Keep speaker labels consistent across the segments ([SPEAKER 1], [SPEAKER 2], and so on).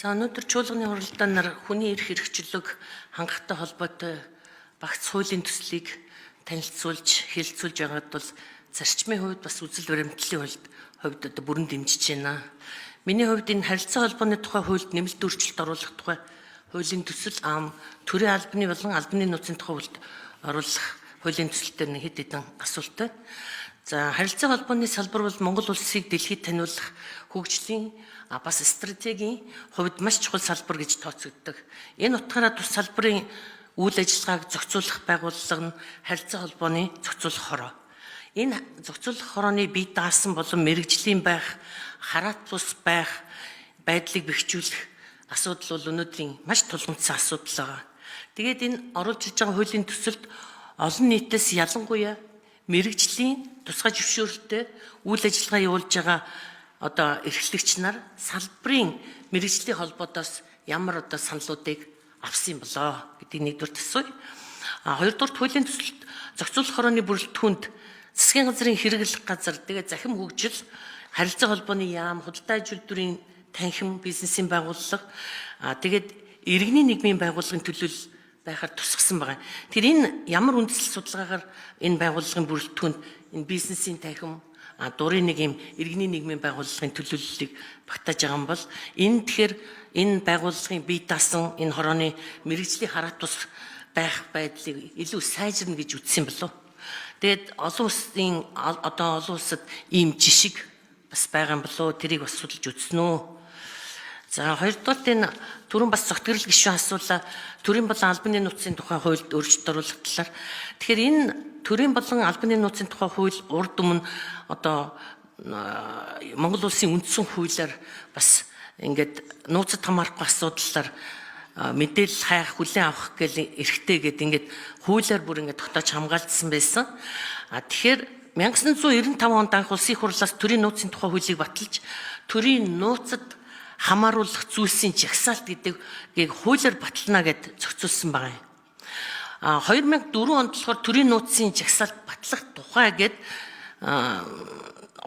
[SPEAKER 1] За, өнөөдөр чуулганы хуралдаанаар хүний эрх хэрэгчлэг хангахтай холбоотой багц хуулийн төслийг танилцуулж, хэлэлцүүлж байгаад бол зарчмын хувьд бас үзэл баримтлалын хувьд одоо бүрэн дэмжиж байна. Миний хувьд энэ харилцаа холбооны тухай хуульд нэмэлт өөрчлөлт оруулах тухай хуулийн төсөл, төрийн албаны болон албаны нууцын тухай хуульд оруулах хуулийн төсөл дээр нэг хэд хэдэн асуулттай. За, харилцаа холбооны салбар бол Монгол улсыг дэлхийд таниулах хөгжлийн, бас стратегийн хувьд маш чухал салбар гэж тооцогддог. Энэ утгаараа тус салбарын үйл ажиллагааг зохицуулах байгууллага нь харилцаа холбооны зохицуулах хороо. Энэ зохицуулах хорооны бие даасан болон мэргэжлийн байх, хараат бус байх байдлыг бэхжүүлэх асуудал бол өнөөдрийн маш тулгамдсан асуудал байгаа. Тэгээд энэ оруулж иж байгаа хуулийн төсөлд олон нийтээс, ялангуяа мэргэжлийн тусгай зөвшөөрөлтөй үйл ажиллагаа явуулж байгаа одоо эрхлэгч нар салбарын мэргэжлийн холбоотоос ямар одоо саналуудыг авсан юм болоо гэдгийг нэгдүгээр асууя. А хоёрдугаар, хуулийн төсөлд зохицуулах хорооны бүрэлдэхүүнд засгийн газрын хэрэглэх газар, тэгээ захим хөгжил, харилцаа холбооны яам, худалдаа аж үйлдвэрийн танхим, бизнесийн байгууллага, тэгээд иргэний нийгмийн байгууллагын төлөөлөл байхаар тусгасан байгаа. Тэр энэ ямар үндслэл судалгаагаар энэ байгууллагын бүрэлдэхүүнд энэ бизнесийн танхим, дурын нэг юм иргэний нийгмийн байгууллагын төлөөллийг багтааж байгаа юм бол энэ тэгэхээр энэ байгууллагын бие даасан энэ хорооны мэргэжлийн хараат тус байх байдлыг илүү сайжирна гэж үзсэн болов. Тэгээд олон улсын одоо олон улсад ийм жишг бас байгаа юм болов, тэрийг бас судалж үзсэн үү? За, хоёрдугаарт энэ түрүүн бас цогтгэрэл гишүүн асуулаа, төрийн болон албаны нууцын тухай хуульд өөрчлөлт оруулах талаар. Тэгэхээр энэ төрийн болон албаны нууцын тухай хууль урд өмнө одоо Монгол улсын үндсэн хуулиар бас ингээд нууцад хамаарахгүй асуудлаар мэдээлэл хайх, хүлээн авах гэл эрхтэй гэд ингээд хуулиар бүр ингээд тогтоож хамгаалцсан байсан. А тэгэхээр 1995 онд анх улсын их хурлаас төрийн нууцын тухай хуулийг баталж, төрийн нууцад хамааруулах зүйлсийн жагсаалт гэдгийг хуулиар батална гэд зохицуулсан байгаа юм. А 2004 онд болохоор төрийн нууцын жагсаалт батлах тухай гэд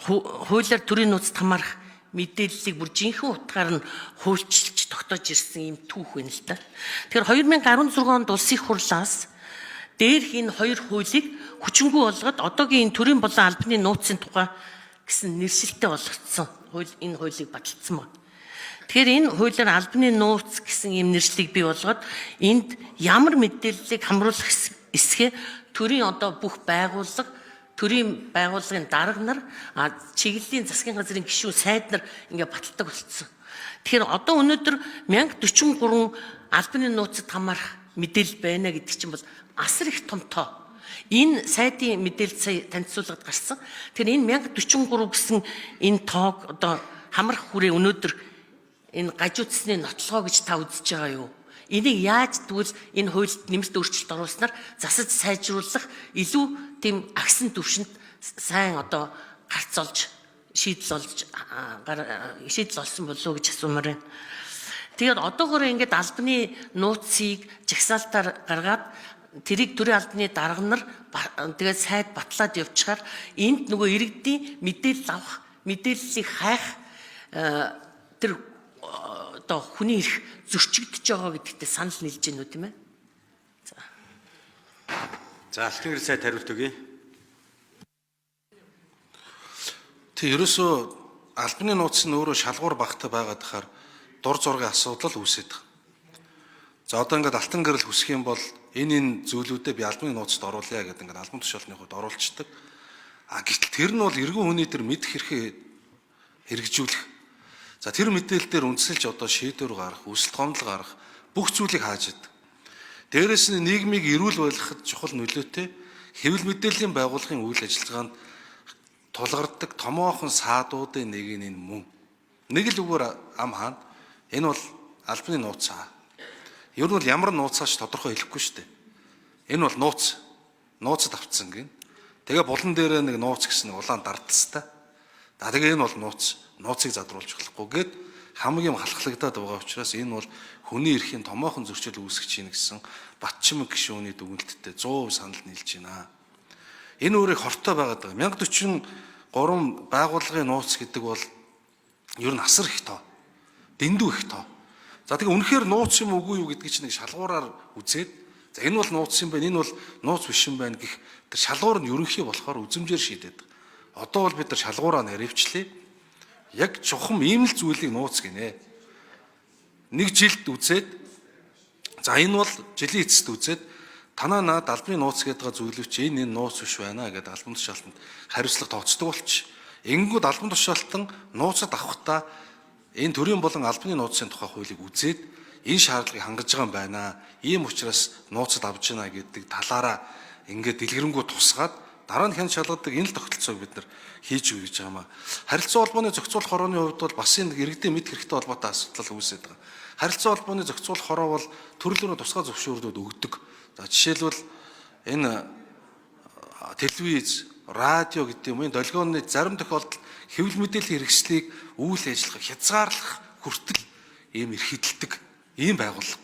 [SPEAKER 1] хуулиар төрийн нууцад хамаарах мэдээллийг бүр жинхэнэ утгаар нь хуульчилж тогтоож ирсэн юм түүх байна л да. Тэгэхээр 2016 онд улсын их хурлаас дээрх энэ хоёр хуулийг хүчингүй болгоод одоогийн энэ төрийн болон албаны нууцын тухай гэсэн нэршилтэй болгоцсон хууль, энэ хуулийг баталсан байна. Тэгэхээр энэ хуулиар албаны нууц гэсэн ийм нэршлиг бий болгоод энд ямар мэдээллийг хамруулах эсхээ төрийн одоо бүх байгууллага, төрийн байгууллагын дарга нар, чиглэлийн засгийн газрын гишүүн сайд нар ингээ баталдаг болцсон. Тэгэхээр одоо өнөөдөр 1043 албаны нууцад хамаарах мэдээлэл байна гэдэг чинь бол асар их том тоо. Энэ сайдын мэдээлэл сая танилцуулгад гарсан. Тэгэхээр энэ 1043 гэсэн энэ тоог одоо хамрах хүрээ өнөөдөр энэ гажуудсны нотлогоо гэж та үзэж байгаа юу? Энийг яаж тэгвэл энэ хуульд нэмэлт өөрчлөлт оруулснаар засаж сайжруулах, илүү тийм агсан төвшөнд сайн одоо гарц олж шийдэл олж шийдэл олсон болов уу гэж асуумаар байна. Тэгээд одоогоор ингээд албаны нууцыг жагсаалтаар гаргаад, тэрийг төрийн албаны дарга нар, тэгээд сайд батлаад явчихаар энд нөгөө иргэдийн мэдээлэл авах, мэдээллийг хайх тэр одоо хүний эрх зөрчигдөж байгаа гэдэгтээ санал нийлж байна уу, тийм ээ?
[SPEAKER 2] За. За, Алтан гэрэл сайд хариулт өгье.
[SPEAKER 3] Тэг ерөөсөө албаны нууц нь өөрөө шалгуур багтай байгаад хахаар дур зургийн асуудал үүсээд байгаа. За, одоо ингээд алтан гэрэл хүсэх юм бол энэ зүйлүүдээ би албаны нууцд оруулъя гэдэг ингээд албан тушаалны хувьд оруулцдаг. А гэтэл тэр нь бол эргэн хүний тэр мэдэх эрхээ хэрэгжүүлэх. За, тэр мэдээлэл дээр үндэслэж одоо шийдвэр гаргах, өсөлт гомдол гаргах бүх зүйлийг хааж идэг. Дээрээс нь нийгмийг эрүүл байлгахад чухал нөлөөтэй хэвлэл мэдээллийн байгууллагын үйл ажиллагаанд тулгардаг томоохон саадуудын нэг нь энэ мөн. Нэг л үгээр ам хаана энэ бол албаны нууцаа. Ер нь бол ямар нууцаач тодорхой хэлэхгүй шүү дээ. Энэ бол нууц. Нууцад автсан гин. Тэгээ булан дээрээ нэг нууц гэсэн нэг улаан дарталстай. За, тэгээ энэ бол нууц. Нууцыг задруулж болохгүй гэд хамгийн халахлагдаад байгаа учраас энэ бол хүний эрхийн томоохон зөрчил үүсгэж чинь гэсэн Батчимэг гишүүний дүгнэлттэй 100% санал нийлж байна. Энэ өөрийг хортой байгаад байгаа. 1043 байгууллагын нууц гэдэг бол ер нь асар их тоо. Дэндүү их тоо. За тэгээ үнэхээр нууц юм үгүй юу гэдгийг чинь нэг шалгуураар үзээд за энэ бол нууц юм байна, энэ бол нууц биш юм байна гэх тэр шалгуур нь ерөнхий болохоор үзэмжээр шийдээд. Одоо бол бид нар шалгуураа наривчлээ. Яг чухам ийм л зүйлийг нууц гинэ. Нэг жилд үзээд за энэ бол жилийн эцэст үзээд танаа наад албаны нууц гэдэг байгаа зүйлүүд чи энэ нууц биш байна гэдэг албан тушаалтанд хариуцлага тооцдог болч. Ингэнгүүт албан тушаалтан нууцад авахдаа энэ төрийн болон албаны нууцын тухай хуулийг үзээд энэ шаардлагыг хангаж байгаа юм байна. Ийм учраас нууцад авч байна гэдэг талаараа ингээд дэлгэрэнгүй тусгаад дараа нь хэн шалгадаг энэ л тогтолцоог бид нар хийж өгье гэж байгаа юм аа. Харилцан холбооны зохицуулах хорооны хувьд бол бас энэ иргэдийн мэд хэрэгтэй холбоотой асуудал үүсээд байгаа. Харилцан холбооны зохицуулах хороо бол төрөл бүрийн тусгай зөвшөөрлүүд өгдөг. За жишээлбэл энэ телевиз, радио гэдэг юм энэ долгионы зарим тохиолдолд хэвлэл мэдээллийн хэрэгслийг үйл ажиллагаа хязгаарлах хүртэл ийм эрх хэдэлдэг ийм байгууллага.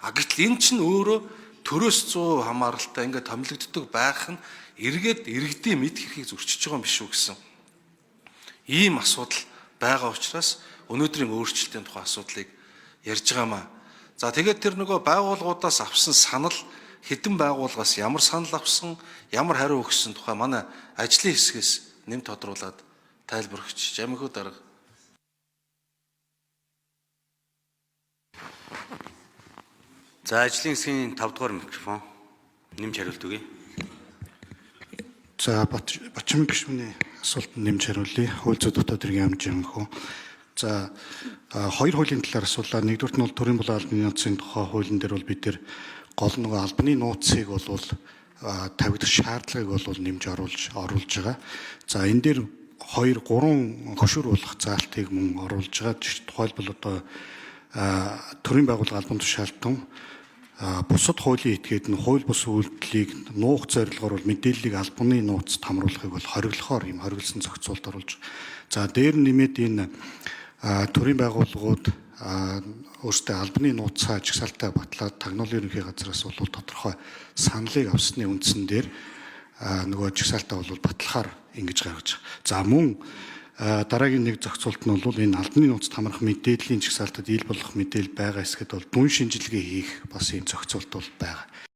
[SPEAKER 3] А гэтэл энэ чинь өөрөө төрөөс 100% хамааралтай ингээд томилогддог байх нь эргээд иргэдийн мэд хэрхийг зөрчиж байгаа юм биш үү гэсэн ийм асуудал байгаа учраас өнөөдрийн өөрчлөлтийн тухай асуудлыг ярьж байгаа маа. За тэгээд тэр нөгөө байгууллагуудаас авсан санал хэдэн байгууллагаас ямар санал авсан, ямар хариу өгсөн тухай манай ажлын хэсгээс нэм тодруулаад тайлбар өгч. Жамигүү дарга.
[SPEAKER 2] За ажлын хэсгийн 5 дугаар микрофон нэмж хариулт өгье.
[SPEAKER 4] За Батчимын гишүүний асуултанд нэмж хариулъя. Хууль зүйн дотоод хэргийн амж юмхүү. За хоёр хуулийн талаар асуулаа. Нэгдүгürt нь бол төрийн болон албаны нууцын тухай хуулийн дээр бол бид тэр гол нөгөө албаны нууцыг бол тавигдах шаардлагыг бол нэмж оруулж байгаа. За энэ дээр 2 3 хөшүүр болох заалтыг мөн оруулж байгаа. Тухайлбал одоо төрийн байгууллага албан тушаалтан бусад хуулийн этгээд нь хууль бус үйлдэлийг нуух зорилгоор бол мэдээллийг албаны нууцд хамруулахыг бол хориглохоор ийм хориглосон зохицуулт оруулж. За дээр нэмээд энэ төрийн байгууллагууд өөрсдөө албаны нууцаа жагсаалтаа батлаад тагнуулын ерөнхий газраас бол тодорхой саналыг авсны үндсэн дээр нөгөө жагсаалтаа бол батлахаар ингэж гаргаж байгаа. За мөн дараагийн нэг зохицуулт нь бол энэ албаны нууцд хамрах мэдээллийн жагсаалтад ил болох мэдээлэл байгаа хэсгэд бол дүн шинжилгээ хийх бас ийм зохицуулт бол байгаа.